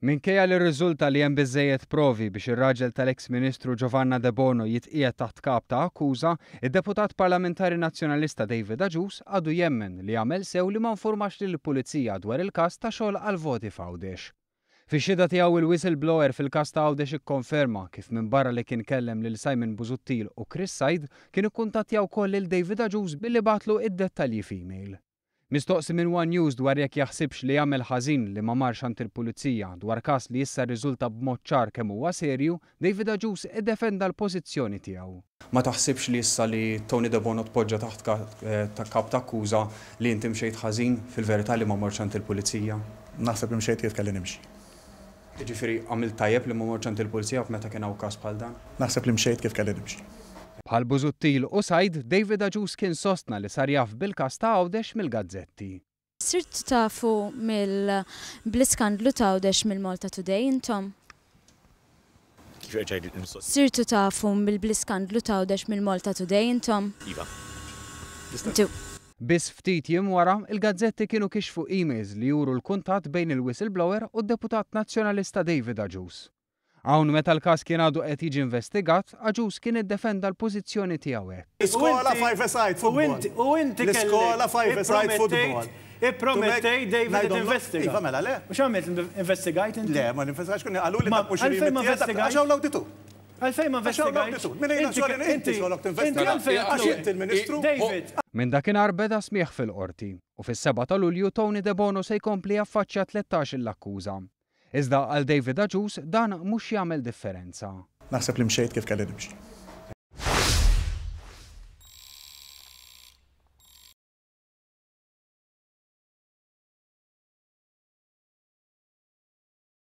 Minkejja li rriżulta li hemm biżżejjed provi biex ir-raġel tal-eks Ministru Giovanna Debono jitqiegħed taħt kap ta' akkuża, id-Deputat Parlamentari Nazzjonalista David Agius għadu jemmen li għamel sew li ma nfurmax lill-Pulizija dwar il-każ ta' xogħol għall-voti f'Għawdex. Fix-xhieda tiegħu il-whistleblower fil-każ ta' Għawdex ikkonferma kif minbarra li kien kellem lil Simon Busuttil u Chris Said, kien ikkuntattja wkoll lil David Agius billi bagħatlu id-dettalji f'email. Mistoqsi minn one News dwar jekk jaħsibx li għamel ħażin li ma marx għand il-Pulizija dwar każ li issa rriżulta b'mod ċar kemm huwa serju, David Agius iddefenda l-pożizzjoni tiegħu. Ma taħsibx li issa li Tony Debono tpoġġa taħt kap ta' akkuża li inti mxejt ħażin fil-verità li ma mortx għand il-Pulizija? Naħseb li mxejt kif kelli nimxi. Jiġifieri għamilt tajjeb li ma mortx għand il-Pulizija meta kien hawn każ bħal dan? Naħseb li mxejt kif kelli nimxi. Bħal Busuttil u Said, David Agius kien sostna li sar jaf bil-każ ta' Għawdex mill-gazzetti. Sirtu tafu mill bl-iskandlu t'Għawdex mill-Malta Today intom? Kif erġa' għidli l-mistoqsija? Sirtu tafu mill bl-iskandlu t'Għawdex mill-Malta Today intom? Iva. Inti. Biss ftit jiem wara, il-gazzetti kienu kixfu emails li juru l-kuntatt bejn il-whistleblower u d-Deputat Nazzjonalista David Agius. Hawn meta l-każ kien għadu qed jiġi investigat, Agius kien iddefenda l-pożizzjoni tiegħu hekk. L-iskola five-a-side football. U inti kellek. L-iskola five-a-side football. Ippromettejt David li tinvestiga. Iva mela le. U x'għamilt investigajt inti? Le, ma ninvestigajtx kien qaluli dak mhux il-Għalfejn ma Għax hawn l-awditur. Għalfejn ma investigajtx? Min ejna xogħol inti xogħolok tinvestiga. Għax inti l-Ministru. David. Minn dakinhar beda smigħ fil-Qorti u fis-sebgħa ta' Lulju Tony Debono se jkompli jaffaċċja 13-il akkuża. Iżda għal David Agius dan mhux jagħmel differenza. Naħseb li mxejt kif kelli nimxi.